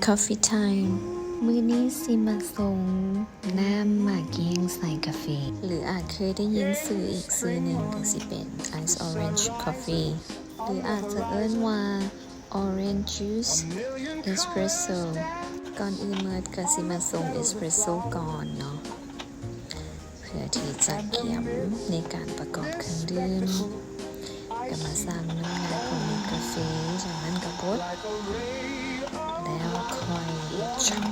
Coffee Time ມື້ນີ້ຊິມາສົ່ງນ້ຳໝາກກ້ຽງໃສ່ກາເຟ ຫຼືອາດເຄີຍໄດ້ຍິນຊື່ອີກຊື່ໜຶ່ງກໍຊິເປັນ Ice Orange Coffee ຫຼືອາດຈະເອີ້ນວ່າ Orange Juice Espresso. ກ່ອນອື່ນໝົດກໍຊິມາຊົງ Espresso ກ່ອນເນາະ. ເພື່ອທີ່ຈະກຽມໃນການປະກອບເຄື່ອງດື່ມ ກໍມາຊັ່ງນ້ຳໜັກຂອງເມັດກາເຟ, ຈາກນັ້ນກໍບົດ ແລ້ວຄ່ອຍເຮັດຊັອດ.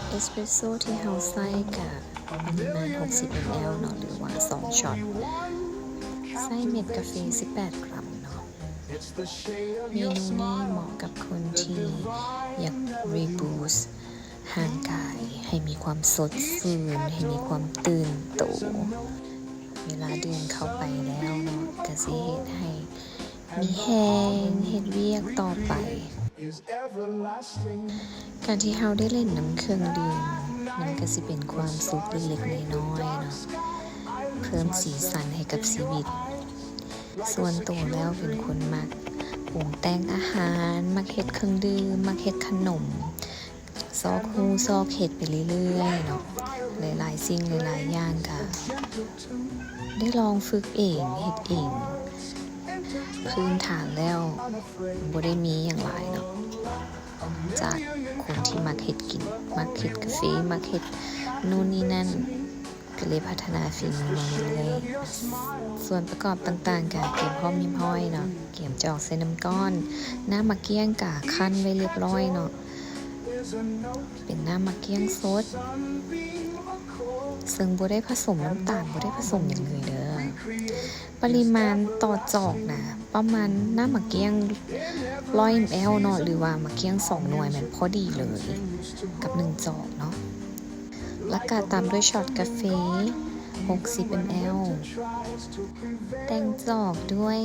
ເອສເປຣສໂຊທີ່ເຮົາໃຊ້ກະປະລິມານຫົກສິບເອັມແອລເນາະ ຫຼືວ່າສອງຊັອດ, ໃຊ້ເມັດກາເຟສິບແປດກຣາມເນາະ. ເມນູນີ້ເໝາະກັບຄົນທີ່ຢາກ reboot ຮ່າງກາຍໃຫ້ມີຄວາມສົດຊື່ນ, ໃຫ້ມີຄວາມຕື່ນໂຕ. ເວລາດື່ມເຂົ້າໄປແລ້ວເນາະ ກະຊິເຮັດໃຫ້ມີແຮງເຮັດວຽກຕໍ່ໄປ. ການທີ່ເຮົາໄດ້ຫຼິ້ນນຳເຄື່ອງດື່ມ ມັນກະຊິເປັນຄວາມສຸກເລັກໆນ້ອຍໆເນາະ, ເພີ່ມສີສັນໃຫ້ກັບຊີວິດ. ສ່ວນໂຕແລ້ວເປັນຄົນມັກປຸງແຕ່ງອາຫານ, ມັກເຮັດເຄື່ອງດື່ມ, ມັກເຮັດຂະໜົມ, ຊອກຮູ້ຊອກເຮັດໄປເລື້ອຍໆເນາະ. ຫຼາຍໆສິ່ງຫຼາຍໆຢ່າງກະໄດ້ລອງຝຶກເອງ, ເຮັດເອງ. ພື້ນຖານແລ້ວບໍ່ໄດ້ມີຫຍັງຫຼາຍເນາະ, ຈາກຄົນທີ່ມັກເຮັດກິນ, ມັກເຮັດກາເຟ, ມັກເຮັດໂນ່ນນີ້ນັ້ນ, ກໍເລີຍພັດທະນາຝີມືມາເລື້ອຍໆ. ສ່ວນປະກອບຕ່າງໆກະກຽມພ້ອມຮຽບຮ້ອຍເນາະ, ກຽມຈອກໃສ່ນ້ຳກ້ອນ. ນ້ຳໝາກກ້ຽງກະຄັ້ນໄວ້ຮຽບຮ້ອຍເນາະ, ເປັນນ້ຳໝາກກ້ຽງສົດ ເຊິ່ງບໍ່ໄດ້ຜະສົມນ້ຳຕານ, ບໍ່ໄດ້ຜະສົມຫຍັງເລີຍເດີ້. ປະລິມານຕໍ່ຈອກນະ ປະມານນ້ຳໝາກກ້ຽງຮ້ອຍເອັມແອລເນາະ ຫຼືວ່າໝາກກ້ຽງສອງໜ່ວຍ ແມ່ນພໍດີເລີຍກັບໜຶ່ງຈອກເນາະ. ແລ້ວກະຕາມດ້ວຍຊັອດກາເຟຫົກສິບເອັມແອລ, ແຕ່ງຈອກດ້ວຍ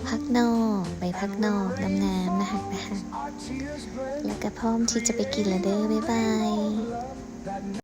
ຜັກໜໍ່, ໃບຜັກໜໍ່ງາມໆ ໜ້າຮັກໆ. ແລ້ວກະພ້ອມທີ່ຈະໄປກິນແລ້ວເດີ້. ບາຍບາຍ.